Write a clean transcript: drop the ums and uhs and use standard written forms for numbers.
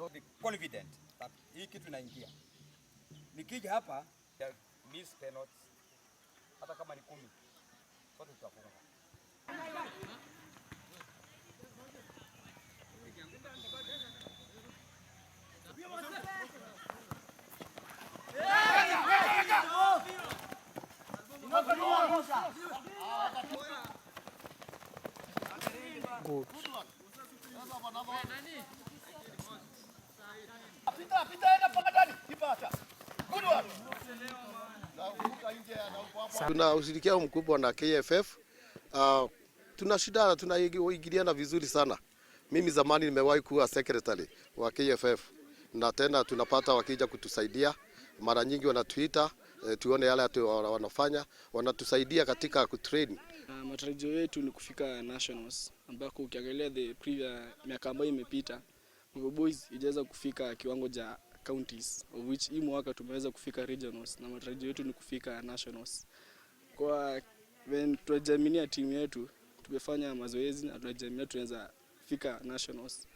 So be confident that hii kitu inaingia. Nikija hapa ya miss penalties, hata kama ni 10, sote tutafunga. Good. Tuna ushirikiano mkubwa na KFF. Tunashindana, tunaingiliana vizuri sana. Mimi zamani nimewahi kuwa secretary wa KFF, na tena tunapata wakija kutusaidia mara nyingi wanatuita, tuone yale wanafanya, wanatusaidia katika kutrain. Matarajio yetu ni kufika nationals, ambako ukiangalia the previous miaka ambayo imepita, Mugo Boys ijaweza kufika kiwango cha counties, of which hii mwaka tumeweza kufika regionals na matarajio yetu ni kufika nationals. Kwa when tunajiaminia timu yetu, tumefanya mazoezi na tunajiaminia tunaweza fika nationals.